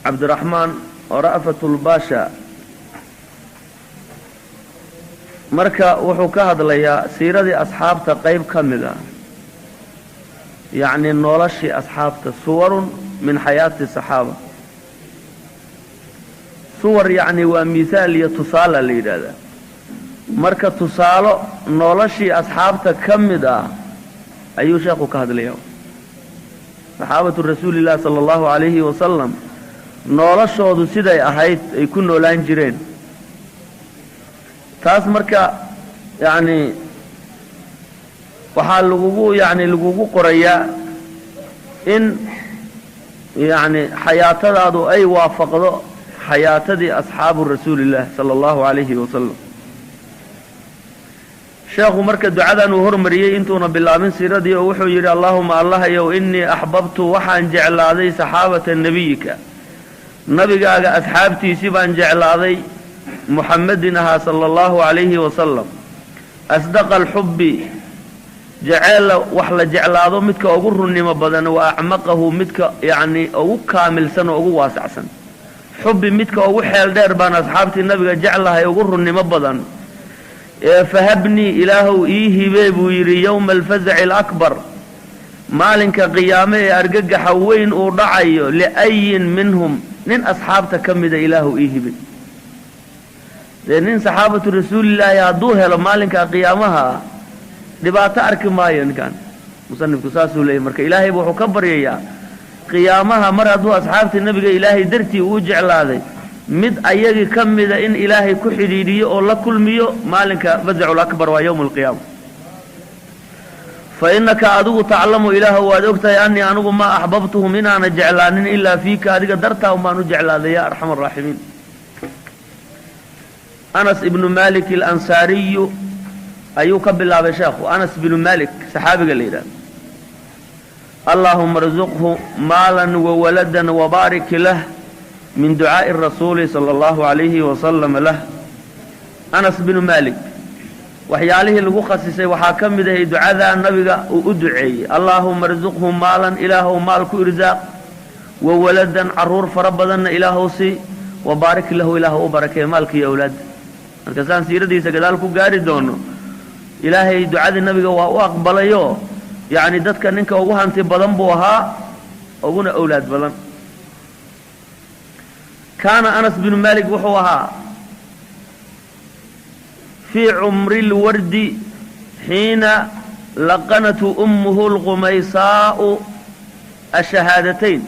Cabdiraxmaan Ra'fatulbaasha. Marka wuxuu ka hadlayaa siiradii asxaabta qayb ka mid ah, yacni noloshii asxaabta, suwarun min xayaati saxaaba. Suwar yacni waa mihaal iyo tusaala la yidhaahdaa. Marka tusaalo noloshii asxaabta ka mid ah ayuu sheekhu ka hadlayaa. Saxaabatu rasuulillahi sala allahu calayhi wasalam noloshoodu siday ahayd ay ku noolaan jireen. Taas marka yacni waxaa lagugu yacni lagugu qorayaa in yacni xayaatadaadu ay waafaqdo xayaatadii asxaabu rasuulillahi sala allahu calayhi wasalam. Sheekhu marka ducadan uu hormariyey intuuna bilaabin siiradii, oo wuxuu yidhi: Allaahuma allahayow, innii axbabtu, waxaan jeclaaday, saxaabata nebiyika, nabigaaga asxaabtiisii baan jeclaaday, Muxamedin ahaa sala allahu calayhi wasalam, asdaqa alxubbi, jeceella wax la jeclaado midka ugu runnimo badan, wa acmaqahu, midka yacni ugu kaamilsan oo ugu waasacsan, xubbi midka ugu xeel dheer baan asxaabtii nabiga jeclahay, ugu runnimo badan. Fahabnii, Ilaahow ii hibee buu yidhi, yowma alfazaci alakbar, maalinka qiyaame ee argagaxa weyn uu dhacayo, liayin minhum, nin asxaabta ka mida Ilaahow ii hibe. Dee nin saxaabatu rasuulillaahi hadduu helo maalinka qiyaamaha dhibaato arki maayo ninkan. Musanifku saasuu leeyahy. Marka Ilaahayba wuxuu ka baryayaa qiyaamaha mar hadduu asxaabtii nabiga Ilaahay dartii uu jeclaaday, mid ayagii ka mida in Ilaahay ku xidhiidhiyo oo la kulmiyo maalinka fazacul akbar, waa yowma alqiyaama. Fa innaka, adigu, taclamu, Ilaahu waad og tahay, annii anigu maa axbabtuhum, inaana jeclaanin, ilaa fiika, adiga dartaa un baan u jeclaaday, yaa arxam araaximiin. Anas ibnu Malik alansaariyu ayuu ka bilaabay sheekhu. Anas binu Malik saxaabiga la yidhahdo, allaahuma arzuqhu maalan wawaladan wabaarik lah, min ducaa'i rasuuli sala allahu calayhi wasalam lah. Anas binu Malik waxyaalihii lagu khasisay waxaa ka mid ahay ducadaa nabiga uu u duceeyey: allaahuma arzuqhu maalan, Ilaahow maal ku irsaaq, wawaladan, caruur fara badanna Ilaahow sii, wabaarik lahu, Ilaahow u barakeeye maalka iyo awlaadda. Marka saan siiradiisa gadaal ku gaari doono, Ilaahay ducadii nabiga waa u aqbalayo, yacni dadka ninka ugu hanti badan buu ahaa, uguna awlaad badan. Kaana Anas binu Malik wuxuu ahaa fii cumri lwardi xiina laqanatu ummuhu alqumaysaa'u ashahaadatayn.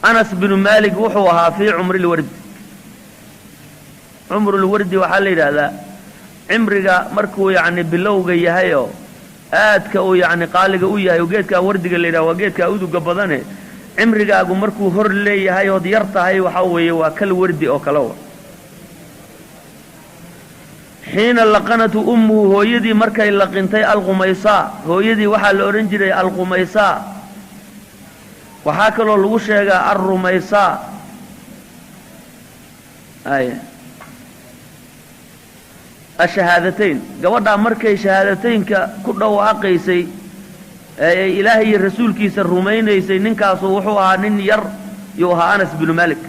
Anas binu Malik wuxuu ahaa fii cumri lwardi. Cumrulwardi waxaa la yidhaahdaa cimriga markuu yacni bilowga yahayoo aadka uu yacni qaaliga u yahay, oo geedkaa wardiga la yidhaha waa geedkaa uduga badane. Cimrigaagu markuu hor leeyahay ood yar tahay, waxaa weeye waa kal wardi oo kale wa. Xiina laqanatu ummuhu, hooyadii markay laqintay, alqumaysaa, hooyadii waxaa la odhan jiray alqumaysaa, waxaa kaloo lagu sheegaa alrumaysaa ay ashahaadateyn. Gabadhaa markay shahaadateynka ku dhawaaqaysay ee ay Ilaahay iyo rasuulkiisa rumaynaysay, ninkaasu wuxuu ahaa nin yar yuu ahaa, Anas binu Malik.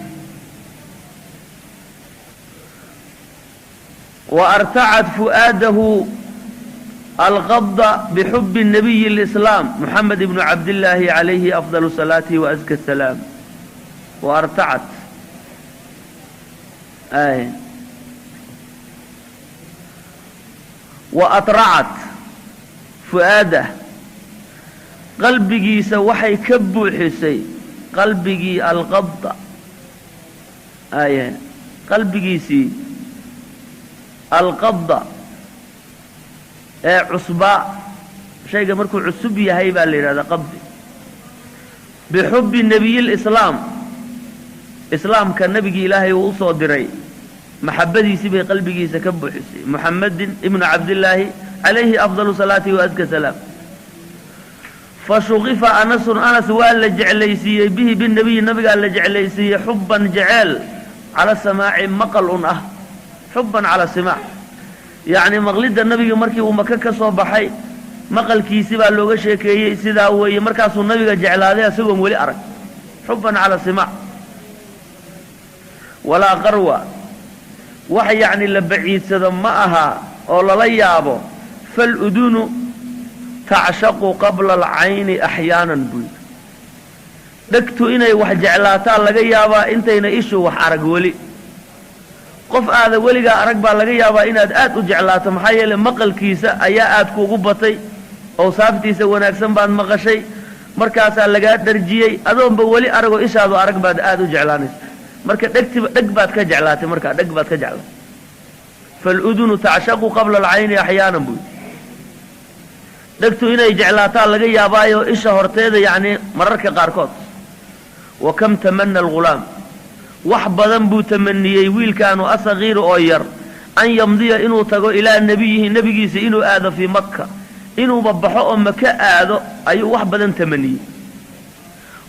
Wa artacat fu'aadahu alqabda bixubbi nabiyi اlislaam Moxamed ibnu Cabdillaahi calayhi afdal salaati wa aska salaam. Wa artacat ay wa atracat fu'aadah, qalbigiisa waxay ka buuxisay, qalbigii alqabda ay qalbigiisii alqabda ee cusbaa. Shayga markuu cusub yahay baa la yidhahdaa qabdi. Bixubbi nebiyi lislaam, islaamka nebigii Ilaahay uu usoo diray maxabbadiisii bay qalbigiisa ka buuxisay, Muxamedin ibnu Cabdillaahi calayhi afdalu salaati wa aska salaam. Fa shuqifa Anasun, Anas waa la jeclaysiiyey, bihi binebiyi, nabigaa la jeclaysiiyey, xubban jeceel, cala samaaci, maqal un ah, xubban cala simaac, yacni maqlidda nabiga. Markii uu Maka ka soo baxay maqalkiisi baa looga sheekeeyey, sidaa weeye, markaasuu nabiga jeclaaday isagoon weli arag. Xuban cala simaac. Walaa qarwa, wax yacni la baciidsado ma aha oo lala yaabo. Faludunu tacshaqu qabla alcayni axyaanan, buu yidhi. Dhegtu inay wax jeclaataa laga yaabaa intayna ishu wax arag weli. Qof aada weligaa arag baa laga yaabaa inaad aad u jeclaato, maxaa yeelay maqalkiisa ayaa aad kuugu batay, awsaaftiisa wanaagsan baad maqashay, markaasaa lagaa dharjiyey. Adoonba weli aragoo ishaadu arag baad aad u jeclaanaysa. Marka dhegtiba dheg baad ka jeclaatay, markaa dheg baad ka jeclaatay. Faludunu tacshaqu qabla alcayni axyaanan, buu yidhi. Dhegtu inay jeclaataa laga yaabaayo isha horteeda, yacni mararka qaarkood. Wa kam tamana algulaam, wax badan buu tamaniyey wiilkaanu asagiiru oo yar, an yamdiya, inuu tago, ilaa nebiyihi, nebigiisa inuu aado, fii Makka, inuuba baxo oo Maka aado ayuu wax badan tamaniyey.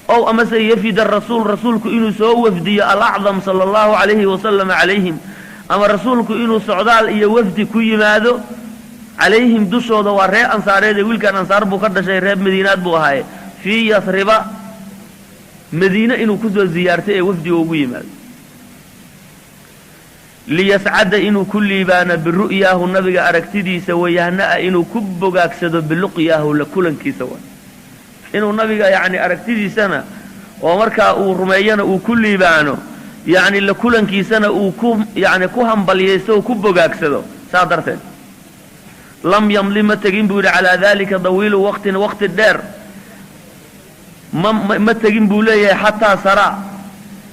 Ow amase yafida rasuul, rasuulku inuu soo wafdiyo, alacdam sala allahu calayhi wasalama calayhim, ama rasuulku inuu socdaal iyo wafdi ku yimaado, calayhim, dushooda. Waa reer Ansaareed ee wiilkan Ansaar buu ka dhashay, reer Madiinaad buu ahaaye. Fii Yasriba, Madiine inuu kusoo ziyaartay ee wafdiga ugu yimaado. Liyascada, inuu ku liibaano, biru'yaahu, nabiga aragtidiisa, wayahna'a, inuu ku bogaagsado, biluqyaahu, la kulankiisa. Wa inuu nabiga yacni aragtidiisana oo markaa uu rumeeyana uu ku liibaano, yacni la kulankiisana uu ku yacni ku hambalyaysto oo ku bogaagsado. Saa darteed lam yamdi, ma tegin, buu yidhi, calaa dalika dawiilu waqtin, waqti dheer ma tegin, buu leeyahay, xataa saraa,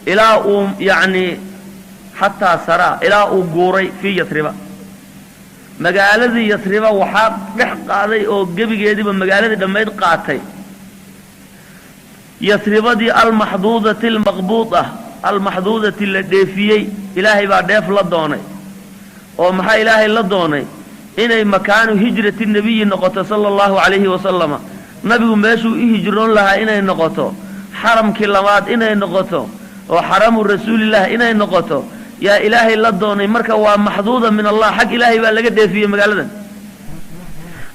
ilaa uu yacni xataa saraa, ilaa uu guuray, fii Yasriba, magaaladii Yasriba. Waxaa dhex qaaday oo gebigeediiba magaaladii dhammayd qaatay Yasribadii almaxduudati almaqbuuda, almaxduudati, la dheefiyey. Ilaahay baa dheef la doonay. Oo maxaa Ilaahay la doonay? Inay makaanu hijrati nebiyi noqoto sala allahu calayhi wasalama, nabigu meeshuu u hijroon lahaa inay noqoto, xaramkii labaad inay noqoto oo xaramu rasuulillaah inay noqoto yaa Ilaahay la doonay. Marka waa maxduuda min Allah, xag Ilaahay baa laga dheefiyey magaaladan.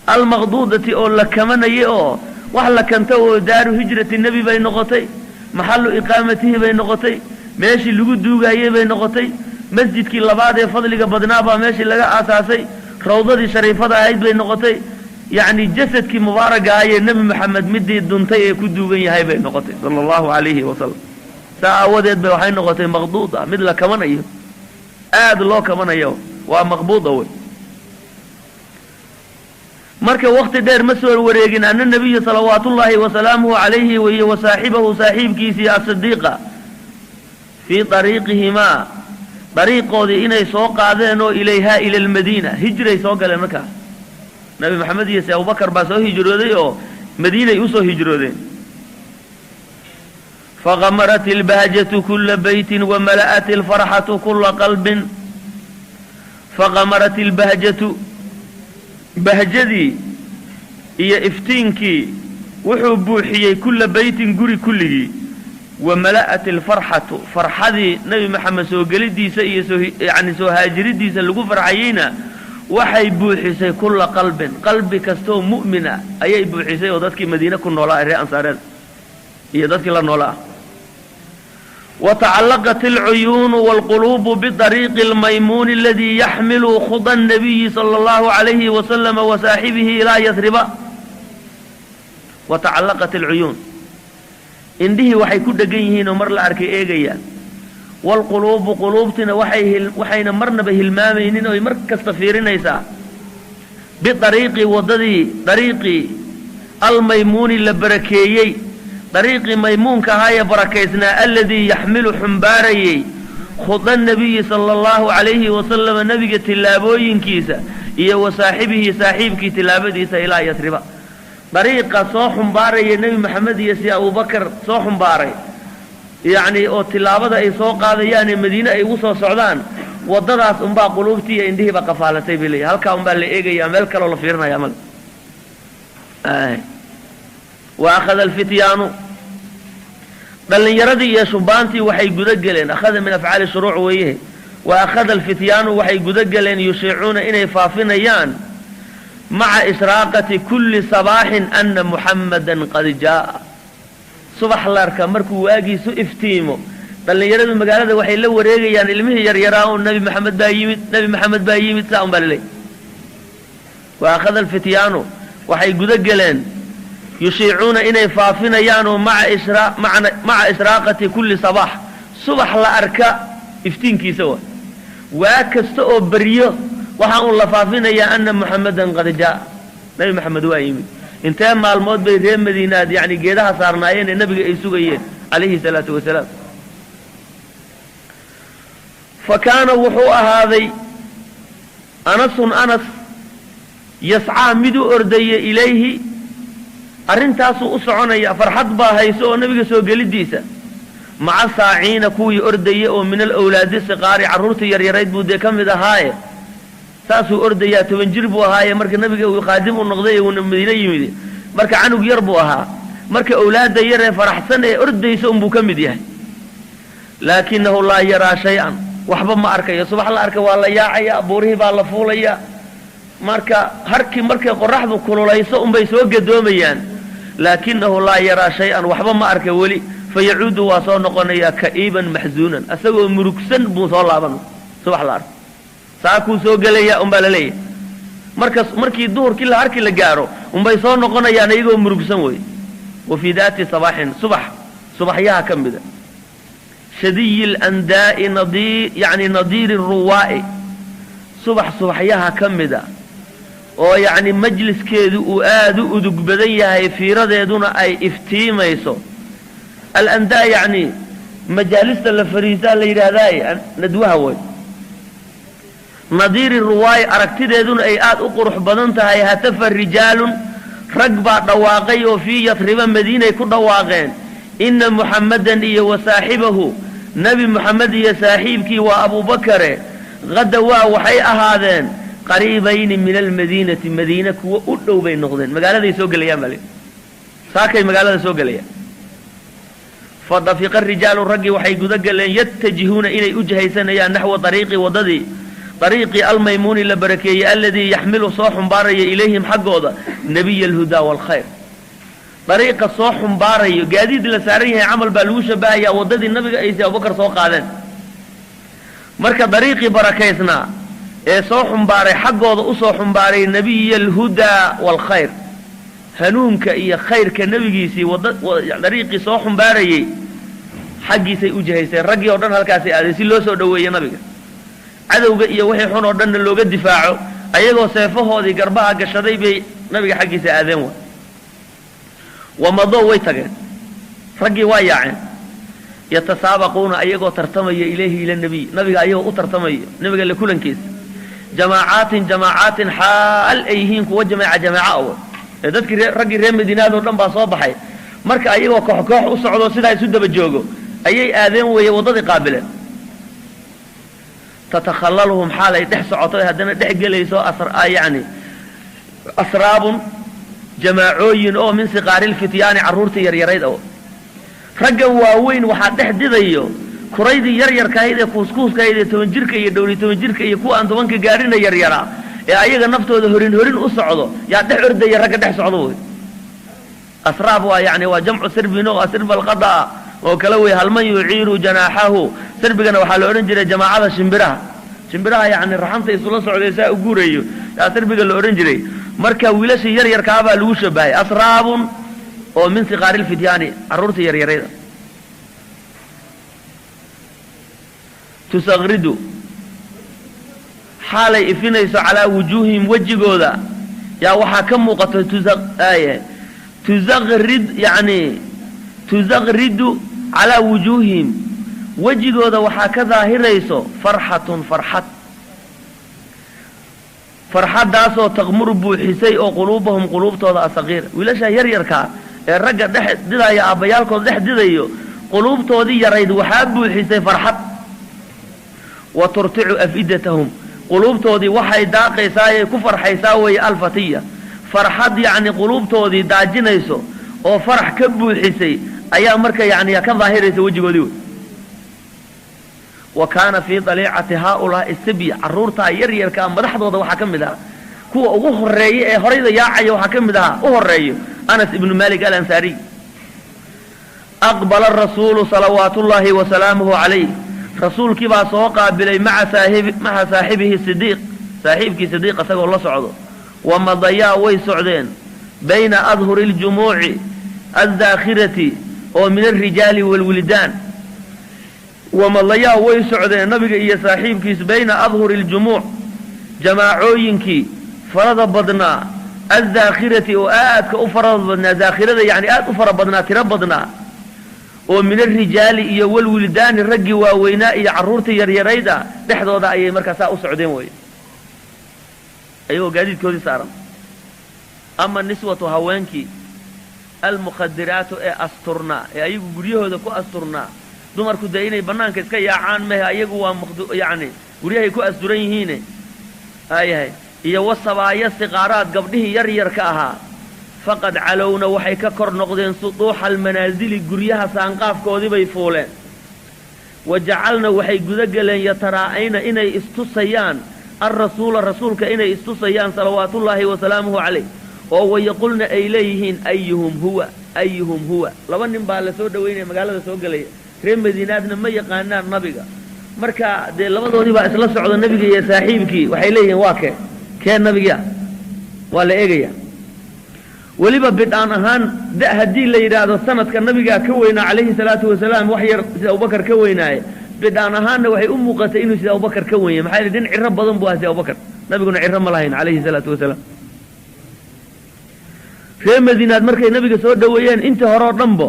Almaqduudati, oo la kamanayay oo wax la kanta oo daaru hijrati nebi bay noqotay, maxallu iqaamatihi bay noqotay, meeshii lagu duugayey bay noqotay, masjidkii labaad ee fadliga badnaa baa meeshii laga aasaasay, rawdadii shariifada ahayd bay noqotay, yacni jasadkii mubaaragga ahayee Nebi Moxamed midii duntay ee ku duugan yahay bay noqotay sala allahu calayhi wasalam. Saa aawadeed bay waxay noqotay maqduuda, mid la kamanayo, aada loo kamanayo, waa maqbuuda wey. Marka wakti dheer ma soo wareegin ana nabiya salawaatullaahi wasalaamuhu calayhi iyo wa saaxibahu, saaxiibkiisii asadiiqa, fii dariiqihimaa, dariiqoodii inay soo qaadeen oo ilayhaa, ila almadiina, hijray soo galeen. Markaas Nabi Maxamed iyo si Abubakar baa soo hijrooday oo Madiinay usoo hijroodeen. Faqamarat ilbahjatu kula beytin wamala'at ilfarxatu kula qalbin. Faqamarat ilbahjatu, bahjadii iyo iftiinkii wuxuu buuxiyey, kulla beytin, guri kulligii, wamala'at alfarxatu, farxadii Nebi Maxamed soo gelidiisa iyo soo yacni soo haajiridiisa lagu farxayeyna waxay buuxisay, kulla qalbin, qalbi kastoo mu'min ah ayay buuxisay, oo dadkii Madiine ku noolaa ee reer Ansaareed iyo dadkii la noolaa ah. Watacallaqat alcuyuunu waalquluubu bidariiqi almaymuuni aladii yaxmilu khuda annabiyi sala allahu calayhi wasalama wa saaxibihi ilaa Yasriba. Watacallaqat alcuyuun, indhihii waxay ku dhegan yihiin oo mar la arkay eegayaan, waalquluubu, quluubtina waxay waxayna marnaba hilmaamaynin oy mar kasta fiirinaysaa, bidariiqi, waddadii, dariiqii, almaymuuni, la barakeeyey, dariiqii maymuunka ahaa ee barakaysnaa, aladii yaxmilu, xumbaarayey, khuda nabiyi sala allahu calayhi wasalama, nebiga tillaabooyinkiisa, iyo wa saaxibihi, saaxiibkii tillaabadiisa, ilaa Yasriba. Dariiqa soo xumbaaraya Nebi Maxamed iyo si Abubakar soo xumbaaray, yacni oo tillaabada ay soo qaadayaan ee Madiine ay ugu soo socdaan, waddadaas unbaa quluubtii iyo indhihiiba qafaalatay bay leeyahy. Halkaa unbaa la eegayaa, meel kaloo la fiirinaya male. Wa akhada alfityaanu, dhallinyaradii iyo shubaantii waxay guda geleen, akhada min afcaali shuruuc weeye, wa akhada alfityaanu, waxay guda geleen, yushiicuuna, inay faafinayaan, maca ishraaqati kulli sabaaxin ana Muxammadan qad jaa'a. Subax la arka markuu waagiisu iftiimo, dhallinyaradu magaalada waxay la wareegayaan ilmihii yaryaraa un, "Nebi Maxamed baa yimid, Nebi Maxamed baa yimid," saa un baa laleeyahy. Wa akhada alfityaanu, waxay guda geleen, yushiicuuna, inay faafinayaanoo, maca ishraaqati kulli sabaax, subax la arka iftiinkiisa. Waa kasta oo beryo waxaa uun la faafinayaa ana Muxamedan qad jaa, Nebi Maxamed waa yimid. Intee maalmood bay reer Madiinaad yani geedaha saarnaayeen ee nabiga ay sugayeen, calayhi salaatu wasalaam? Fa kaana, wuxuu ahaaday, Anasun, Anas, yascaa, mid u ordaya, ilayhi, arrintaasuu u soconaya, farxad baa hayso oo nebiga soo gelidiisa, maca saaciina, kuwii ordaya oo min alawlaadi siqaari, carruurtii yaryarayd buu dee ka mid ahaaye. Saasuu ordayaa. 10 jir buu ahaaye marka nabiga uu qaadim u noqday ee uuna Madiine yimid. Marka canug yar buu ahaa. Marka awlaadda yar ee faraxsan ee ordaysa unbuu ka mid yahay. Laakinahu laa yaraa shay-an, waxba ma arkayo. Subax la arka waa la yaacaya, buurihii baa la fuulaya. Marka harkii markay qoraxdu kululayso unbay soo gadoomayaan. Laakinahu laa yaraa shay-an, waxba ma arka weli. Fayacuudu, waa soo noqonayaa, ka'iiban maxzuunan, asagoo murugsan buu soo laaban. Subax la arko saakuu soo gelaya unbaa la leeyahay. Marka markii duhurkii la harkii la gaaro unbay soo noqonayaan iyagoo murugsan wey. Wa fii daati sabaaxin, subax subaxyaha ka mida, shadiyi landaa'i nadi yani nadiiri ruwaa'i, subax subaxyaha ka mida oo yacni majliskeedu uu aada u udug badan yahay, fiiradeeduna ay iftiimayso. Alandaa yacni majaalista la fariistaa la yidhaahdaaye, nadwaha way. Nadiiri ruwaa'i, aragtideeduna ay aada u qurux badan tahay. Hatafa rijaalun, rag baa dhawaaqay oo fii Yasriba, Madiinay ku dhawaaqeen, ina Muxammadan iyo wa saaxibahu, Nebi Muxamed iyo saaxiibkii waa Abuubakare, qadawaa, waxay ahaadeen, qariibayni min almadiinati, Madiine kuwo u dhow bay noqdeen, magaaladay soo gelayaan baa saakay magaalada soo gelayaan. Fadafiqa rijaalu, raggii waxay guda galeen, yatajihuuna, inay u jihaysanayaan, naxwa ariiqi, waddadii, ariiqii, almaymuuni, la barakeeyey, alladii yaxmilu, soo xumbaaraya, ilayhim, xaggooda, nebiya alhudaa waalkhayr. Dariiqa soo xumbaarayo gaadiid la saaran yahay camal baa lagu shabahayaa waddadii nabiga aysi Abubakar soo qaadeen. Marka dariiqii barakaysnaa ee soo xumbaaray xaggooda usoo xumbaaray nebiya alhudaa waalkhayr, hanuunka iyo khayrka nebigiisii, wada dariiqii soo xumbaarayey xaggiisay u jihaysteen. Raggii oo dhan halkaasay aadeen si loo soo dhoweeye nabiga, cadowga iyo wixii xun oo dhanna looga difaaco. Ayagoo seefahoodii garbaha gashaday bay nabiga xaggiisa aadeen. Wa wamadoo, way tageen, raggii waa yaaceen, yatasaabaquuna, ayagoo tartamaya, ilayhi, ila nabiy, nabiga ayagoo u tartamaya, nabiga la kulankiisa, jamaacaatin jamaacaatin, xaal ay yihiin kuwa jamaaca jamaaca awo ee dadkii raggii reer Madiinaad oo dhan baa soo baxay. Marka ayagoo koox koox u socdo, sidaa isu daba joogo ayay aadeen weeye, waddadii qaabileen. Tatakhallaluhum, xaal ay dhex socoto, haddana dhex gelayso, yacni asraabun, jamaacooyin oo min siqaarilfityaani, carruurtii yaryarayd oo raggan waaweyn waxaa dhex didayo kuraydii yaryarkaahayd ee kuuskuuskahayd ee 10 jirka iyo dhowriyo 10 jirka iyo kuwa aan 10-ka gaadhina yaryaraa ee ayaga naftooda horin horin u socdo yaa dhex ordaya ragga dhex socdo wey. Asraab waa yani waa jamcu sirbin oo sirb alqadaa oo kale wey. Halman yuciiru janaaxahu, sirbigana waxaa la odhan jiray jamaacada shimbiraha, shimbiraha yani raxanta isula socday saa u guurayo yaa sirbiga la odhan jiray. Marka wiilashii yaryarkaabaa lagu shabahay, asraabun oo min siqaari lfityaani, carruurta yaryarayda. Tusaqridu, xaalay ifinayso, calaa wujuuhihim, wejigooda yaa waxaa ka muuqato, tusaqrid yani tusaqridu calaa wujuuhihim, wejigooda waxaa ka daahirayso, farxatun, farxad, farxaddaasoo taqmuru, buuxisay oo, quluubahum, quluubtooda, asaqiira, wiilasha yaryarkaa ee ragga dhex didaya, aabbayaalkood dhex didayo, quluubtoodii yarayd waxaa buuxisay farxad. Wa turticu afidatahum, quluubtoodii waxay daaqaysaayay ku farxaysaa weeye, alfatiya, farxad yacni quluubtoodii daajinayso oo farax ka buuxisay ayaa marka yacni ka daahiraysa wejigoodii wey. Wa kaana fii daliicati haaulaa'i sibya, carruurtaa yaryarkaa madaxdooda waxaa ka mid ahaa, kuwa ugu horeeya ee horayda yaacaya waxaa ka mid ahaa, u horeeyo, Anas ibnu Malik Alansaariy. Aqbala arasuulu salawaatullaahi wasalaamuhu calayh, rasuulkii baa soo qaabilay maca saaxibihi sidiiq, saaxiibkii sidiiq isagoo la socdo. Wamadayaa, way socdeen, bayna adhuri اljumuuci addaakhirati oo min alrijaali waalwildaan. Wamadayaa, way socdeen nabiga iyo saaxiibkiis, bayna adhuri اljumuuc, jamaacooyinkii farada badnaa, addaakhirati oo aadka u farada badnaa, daakhirada yani aad u fara badnaa, tiro badnaa, oo min alrijaali iyo walwildaani, raggii waaweynaa iyo carruurtii yaryarayd ah dhexdooda ayay markaa saa u socdeen wey, ayagoo gaadiidkoodii saaran. Ama niswatu, haweenkii, almukhadiraatu ee asturnaa, ee ayagu guryahooda ku asturnaa. Dumarku dee inay bannaanka iska yaacaan mehe, ayagu waa yacni guryahay ku asturan yihiine aayahay. Iyo wasabaayo siqaaraad, gabdhihii yar yarka ahaa, faqad calowna, waxay ka kor noqdeen, suduuxa almanaasili, guryaha saanqaafkoodii bay fuuleen. Wa jacalna, waxay guda galeen, yataraa'ayna, inay istusayaan, alrasuula, rasuulka inay istusayaan, salawaatullaahi wasalaamuhu calayh, oo wayaqulna, ay leeyihiin: "Ayuhum huwa? Ayuhum huwa?" Laba nin baa la soo dhoweynaya, magaalada soo gelaya, reer Madiinaadna ma yaqaanaan nabiga. Marka dee labadoodii baa isla socda, nebiga iyo saaxiibkii. Waxay leeyihiin: "Waa kee? Kee nabigia?" Waa la eegaya. Weliba bidhaan ahaan da haddii la yidhaahdo, sanadka nabigaa ka weynaa calayhi salaatu wasalaam, wax yar sida Abubakar ka weynaaye. Bidhaan ahaanna waxay u muuqatay inuu sida Abubakar ka wenyay, maxaa yeele nin ciro badan buu ahaa sida Abubakar, nabiguna ciro ma lahayn calayhi salaatu wasalaam. Reer Madiinaad markay nabiga soo dhoweeyeen, intii hore oo dhanbo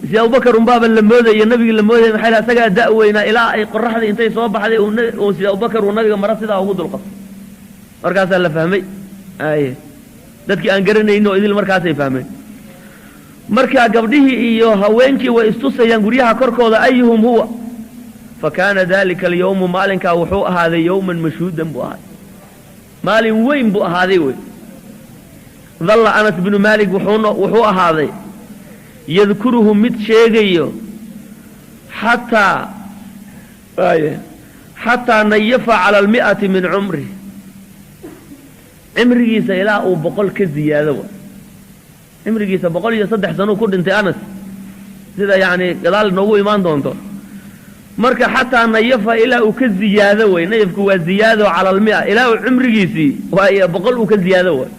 sida Abubakar unbaaba la moodaya, nabigii la moodaya, maxaa yeele asagaa da' weynaa, ilaa ay qoraxdii intay soo baxday uu sida Abubakar uu nabiga mara sidaa ugu dulqabtay. Markaasaa la fahmay aye, dadkii aan garanaynin oo idil markaasay fahmeen. Marka gabdhihii iyo haweenkii way istusayaan guryaha korkooda: "Ayuhum huwa?" Fa kaana dalika alyawmu, maalinkaa wuxuu ahaaday, yowman mashhuudan buu ahaaday, maalin weyn buu ahaaday wey. Dalla Anas binu Maalik wuxuu ahaaday yadkuruhu, mid sheegayo, xataa nayafa cala almi'ati min cumri, cimrigiisa ilaa uu 100 ka ziyaado wa. Cimrigiisa 103 sanuu ku dhintay Anas, sida yacni gadaal noogu imaan doonto. Marka xataa nayafa, ilaa uu ka ziyaado wey. Nayafku waa ziyaado, cala almia, ilaa uu cimrigiisii waay 100 uu ka ziyaado way,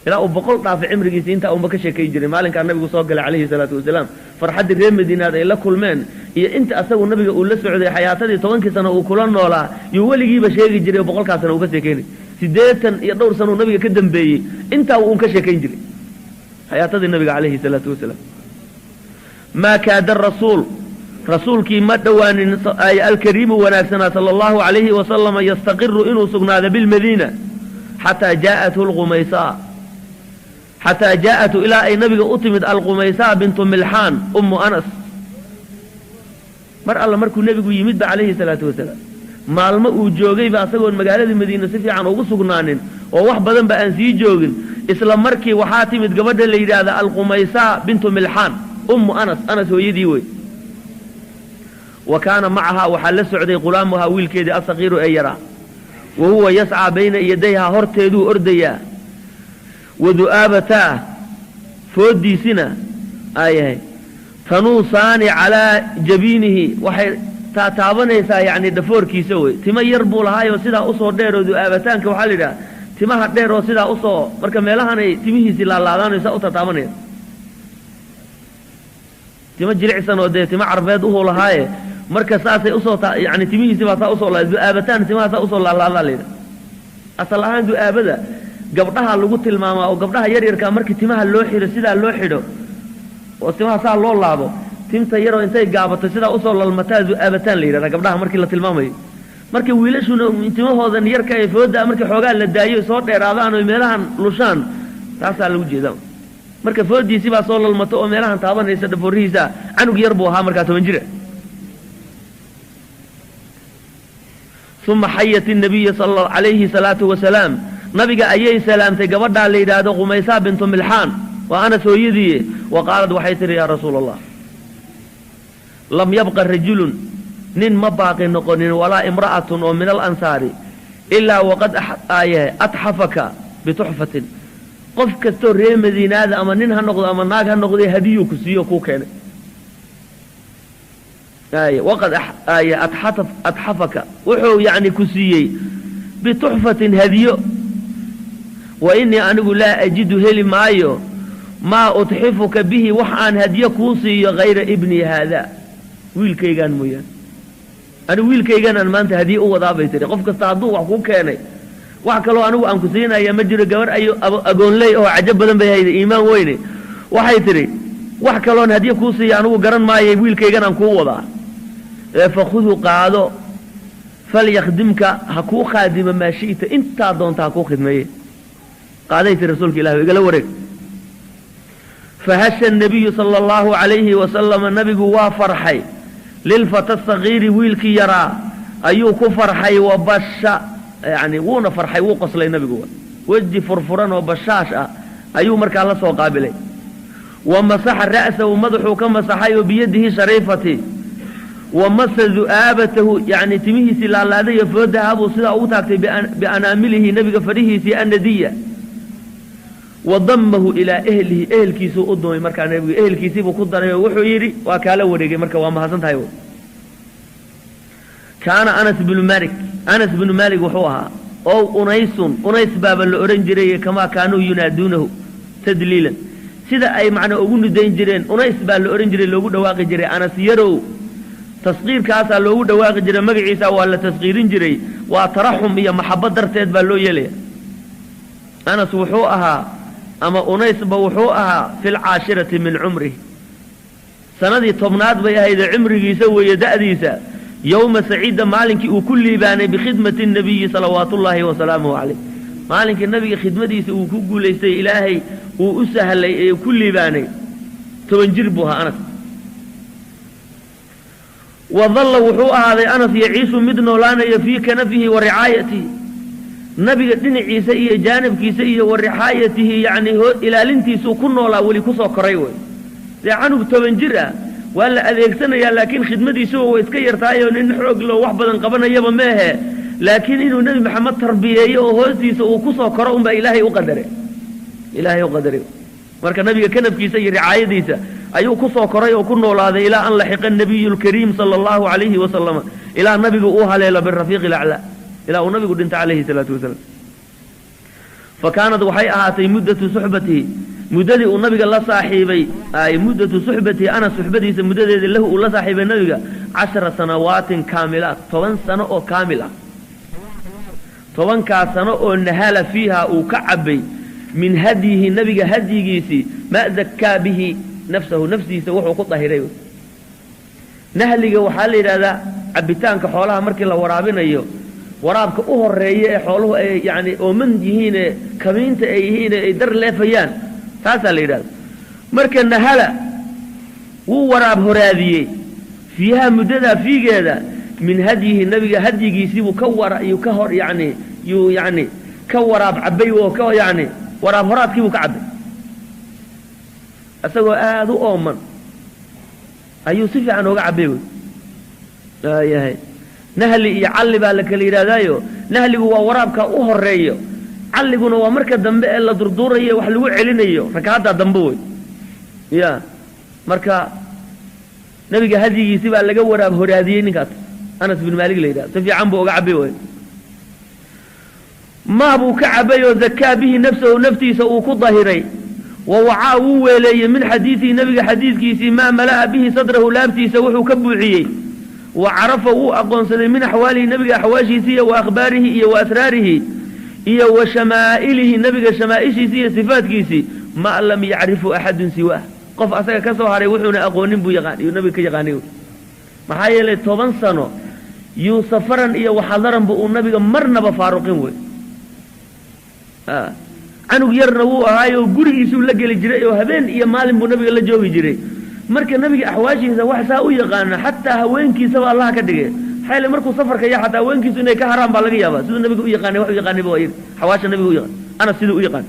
ilaa uu 100 dhaafay cimrigiisii. Intaa uunba ka sheekayn jiray maalinkaa nabigu soo galay calayhi salaatu wasalaam, farxaddii reer Madiinaad ay la kulmeen iyo inta asagu nabiga uu la socday, xayaatadii 10kii sano uu kula noolaa yuu weligiiba sheegi jiray oo 100kaa sano uu ka sheekaynay. 80 iyo dhowr sano uu nabiga ka dambeeyey, intaa uun ka sheekayn jiray xayaatadii nabiga calayhi salaatu wasalaam. Maa kaada rasuul, rasuulkii ma dhowaanin, alkariimu wanaagsanaa, sala allahu calayhi wasalama, yastaqiru, inuu sugnaado, bilmadiina, xataa jaa'athu lqumaysaa, xataa jaa'atu, ilaa ay nabiga u timid, alqumaysaa bintu Milxaan, ummu Anas. Mar alla markuu nebigu yimidba calayhi salaatu wasalaam, maalmo uu joogayba asagoon magaaladii Madiina si fiican ugu sugnaanin oo wax badan ba aan sii joogin, isla markii waxaa timid gabadha la yidhaahda alqumaysaa bintu Milxaan, ummu Anas, Anas hooyadii wey. Wa kaana macahaa, waxaa la socday, qulaamuhaa, wiilkeedii, asaqiiru ee yaraa. Wa huwa yascaa bayna yadayhaa, horteeduu ordayaa, wa du'aabataa, fooddiisina aayahay, tanuusaani calaa jabiinihi, waxay taataabanaysaa yacni dhafoorkiisa wey. Timo yar buu lahaayoo sidaa usoo dheer oo du'aabataanka waxaa la yidhaha timaha dheer oo sidaa usoo, marka meelahanay timihiisii laalaadaanayo saa u taataabanaya. Timo jilicsan oo dee timo carbeed uhuu lahaaye, marka saasay usoo yani timihiisii baa saa usoo du'aabataan, timaha saa usoo laalaadaa la yidhaha. Asal ahaan du'aabada gabdhaha lagu tilmaamaa, oo gabdhaha yaryarkaa markii timaha loo xidho, sidaa loo xidho oo timaha saa loo laabo, timta yaroo intay gaabato sidaa usoo lalmataa du'aabataan la yidhahdaa gabdhaha markii la tilmaamayo. Marka wiilashuna timahoodan yarka ee fooda markii xoogaa la daayo soo dheeraadaan oo meelahan lushaan, taasaa lagu jeedaa. Marka foodiisii baa soo lalmato oo meelahan taabanaysa dhafoorihiisa. Canug yar buu ahaa markaa, 10 jira. Uma xayat nabiya calayhi salaatu wasalaam, nabiga ayay salaamtay gabadhaa la yidhaahdo Qumaysaa bintu Milxaan, waa Anas hooyadii. Wa qaalad, waxay tihi: "Yaa rasuula Allah, lam yabqa rajulun, nin ma baaqi noqonin, walaa imra'atun oo min alansaari, ilaa waqad atxafaka bituxfatin." Qof kastoo reer Madiinaada, ama nin ha noqdo ama naag ha noqday, hadiyuu ku siiyo, kuu keenay. Waqad adxafaka, wuxuu yani ku siiyey bituxfatin hadiyo. Wa inii anigu laa ajidu heli maayo maa udxifuka bihi, wax aan hadiyo kuu siiyo, hayra ibnii haada, wiilkaygaan mooyaane. Anigu wiilkaygan aan maanta hadiye u wadaa, bay tiri. Qof kasta hadduu wax kuu keenay, wax kaloo anigu aan ku siinaya ma jiro. Gabar ayo agoonley oo cajab badan bay hayday, iimaan weyne. Waxay tidhi, wax kaloon hadiye kuu siiya anigu garan maayo, wiilkaygan aan kuu wadaa. Fakhudhu, qaado, falyakdimka, ha kuu khaadimo, maa shi'ta, intaa doonta ha kuu khidmeeye. Qaaday tiri, rasuulka ilahi, igala wareeg. Fahasha nabiyu sala allahu calayhi wasalama, nabigu waa farxay, lilfata sagiiri, wiilkii yaraa ayuu ku farxay. Wa basha, yani wuuna farxay, wuu qoslay nabigu, weji furfuran oo bashaash ah ayuu markaa la soo qaabilay. Wa masaxa ra'sahu, madaxuu ka masaxay oo biyadihi shariifati. Wa masa du'aabatahu, yani timihiisii laalaaday foodahabuu sidaa ugu taagtay, bianaamilihi, nabiga fadhihiisii annadiya. Wa dammahu ilaa ehlihi, ehelkiisuu u dumay. Markaa nabigu ehelkiisiibuu ku daray oo wuxuu yidhi, waa kaala wareegay, marka waa mahadsan tahay. Kaana Anas bnu Malik, Anas bnu Malik wuxuu ahaa ow Unaysun, Unays baaba la odhan jiray, kamaa kaanuu yunaaduunahu tadliilan, sida ay macnaa ugu nudayn jireen. Unays baa la odhan jiray, loogu dhawaaqi jiray Anas yarow. Taskiirkaasaa loogu dhawaaqi jiray, magaciisa waa la taskiirin jiray, waa taraxum iyo maxabad darteed baa loo yeelaya. Anas wuxuu ahaa ama Unaysba wuxuu ahaa fi lcaashirati min cumrih, sanadii 10aad bay ahaydee cumrigiisa weeye, da'diisa, yowma saciida, maalinkii uu ku liibaanay, bikhidmati nabiyi salawaatullaahi wasalaamuhu calayh, maalinkii nabiga khidmadiisa uu ku guulaystay, ilaahay uu u sahlay ee ku liibaanay. 10 jir buu ahaa Anas. Wadalla, wuxuu ahaaday Anas, yaciishu, mid noolaanayo, fii kanafihi wa ricaayatihi, nabiga dhinaciisa iyo jaanibkiisa iyo wa ricaayatihi, yacni ilaalintiisuu ku noolaa, weli kusoo koray wey. Dee canug 10 jir ah waa la adeegsanayaa, laakiin khidmadiisuba way iska yartaayoo nin xoog loo wax badan qabanayaba meehe. Laakiin inuu Nebi Maxamed tarbiyeeyo oo hoostiisa uu kusoo koro unbaa ilaahay u qadaray, ilaahay u qadaray. Marka nabiga kanafkiisa iyo ricaayadiisa ayuu kusoo koray oo ku noolaaday, ilaa an laxiqa nabiyu lkariim sala allahu calayhi wasalama, ilaa nabigu uu haleelo, birafiiqi alaclaa, ilaa uu nabigu dhinta calayhi salaatu wasalaam. Fa kaanad, waxay ahaatay, muddatu suxbatihi, muddadii uu nabiga la saaxiibay, ay muddatu suxbatihi Anas, suxbadiisa muddadeedii, lahu, uu la saaxiibay nabiga, 10 sanawaatin kaamilaat, 10 sano oo kaamil ah. 10kaas sano oo nahala fiiha, uu ka cabay, min hadyihi, nabiga hadyigiisii, ma zakaa bihi nafsahu, naftiisa wuxuu ku dahiray. Nahliga waxaa la yidhahdaa cabitaanka xoolaha markii la waraabinayo, waraabka u horeeya ee xooluhu ay yani ooman yihiine, kamiinta ay yihiin, ay dar leefayaan, taasaa la yidhahda. Marka nahala, wuu waraab horaadiyey, fiiha, muddadaa fiigeeda, min hadyihi, nabiga hadyigiisiibuu ka wara yuu ka hor yani yuu yani ka waraab cabay oo ka yani waraab horaadkiibuu ka cabbay. Isagoo aada u ooman ayuu si fiican ooga cabbay. Wey waayahay, nahli iyo calli baa la kala yidhahdaayo. Nahligu waa waraabka u horeeyo, calliguna waa marka dambe ee la durduurayo, wax lagu celinayo rakaadda dambe wey ya. Marka nabiga hadyigiisi baa laga waraab horaadiyey ninkaas Anas bin Maalik la yidhahdo, si fiican buu oga cabbay wey. Maa buu ka cabay oo zakaa bihi nafsahu, naftiisa uu ku dahiray. Wa wacaa, wuu weeleeyey, min xadiidihi, nabiga xadiidkiisii, maa mala'a bihi sadrahu, laabtiisa wuxuu ka buuxiyey. Wa carafa, wuu aqoonsaday, min axwaalihi, nabiga axwaashiisi, iyo wa akhbaarihi, iyo wa asraarihi, iyo wa shamaa'ilihi, nabiga shamaa'ishiisii iyo sifaadkiisii, ma lam yacrifu axadun siwaah, qof asaga ka soo haray wuxuuna aqoonin buu yaqaan iyuu nabiga ka yaqaanay. Maxaa yeelay 10 sano yuu safaran iyo waxadaranba uu nabiga marnaba faaruqin wey. Canug yarna wuu ahaayoo gurigiisuu la geli jiray oo habeen iyo maalin buu nabiga la joogi jiray. Marka nabiga axwaashiisa wax saa u yaqaana, xataa haweenkiisaba allaha ka dhigay. Maxaa yeele markuu safarka ya xataa haweenkiisu inay ka haraan baa laga yaabaa, siduu nabiga u yaqaanay wax u yaqaanayba waa iyaga xawaasha nabiga u yaqaan, Anas siduu u yaqaan.